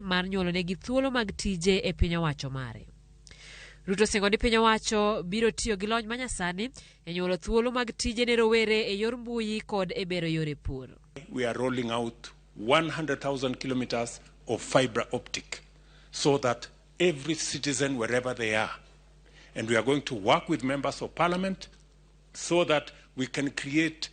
mar nyuolonegi thuolo mag tije e piny owacho mare. Ruto osingo ni piny owacho biro tiyo gi lony manyasani e nyuolo thuolo mag tije ne rowere e yor mbui kod e bero yore pur. We are rolling out 100,000 kilometers of fiber optic so that every citizen, wherever they are, and we are going to work with members of parliament so that we can create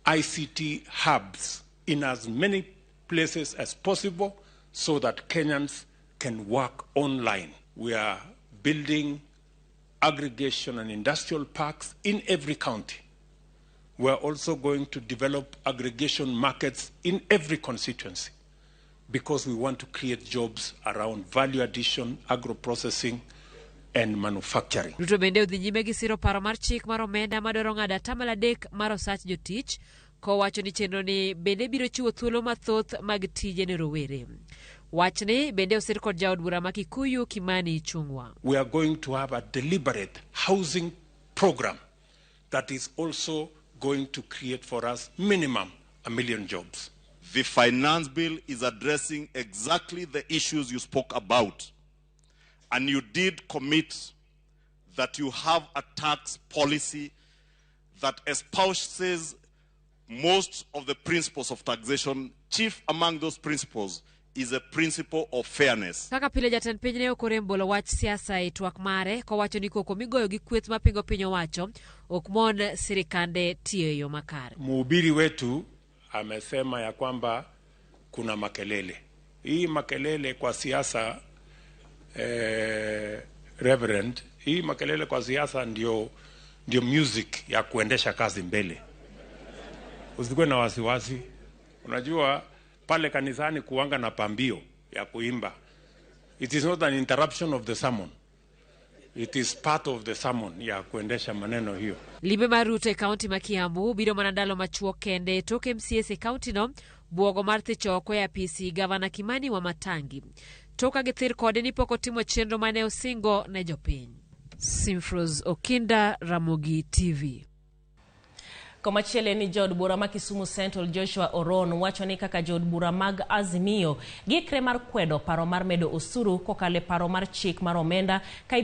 ICT hubs in as many places as possible so that Kenyans can work online. We are building aggregation and industrial parks in every county. We are also going to develop aggregation markets in every constituency because we want to create jobs around value addition, agro-processing, and manufacturing. Ruto bende odhi nyime gi siro paro mar chik mar omenda madwaro ng'ado atamalo 3 mar osach jotich kowacho ni chenro ni bende biro chiwo thuolo mathoth mag tije ne rowere. Wachni bende osir kod jaod bura ma Kikuyu Kimani Ichung'wa. We are going to have a deliberate housing program that is also going to create for us minimum 1 million jobs. The finance bill is addressing exactly the issues you spoke about. And you did commit that you have a tax policy that espouses most of the principles of taxation. Chief among those principles is a principle of fairness. Kaka pile, jatend piny ne ok orem bolo wach siasa e twak mare kowacho ni koko migoyo gi kweth mapingo piny owacho ok mon sirikande tiyo e yo makare. Mhubiri wetu amesema ya kwamba kuna makelele. Hii makelele kwa siasa, Reverend, hii makelele kwa siasa ndio music ya kuendesha kazi mbele. Usikuwe na wasiwasi. Unajua pale kanisani kuwanga na pambio ya kuimba. It is not an interruption of the sermon. It is part of the sermon ya kuendesha maneno hiyo. Limbe mar Ruto e kaunti ma Kiambu biro mana ndalo machuok kende tok MCAs e kaunti no buogo mar thicho oko e apisi gavana Kimani Wamatangi tok ka githir kode ni pok otimo chenro mane osingo ne jopiny. Simfros Okinda, Ramogi TV. Komachielo en ni jaod bura ma Kisumu Central Joshua Oron wacho ni kaka jood bura mag Azimio giikre mar kwedo paro mar medo osuru kokalo e paro mar chik mar omenda ka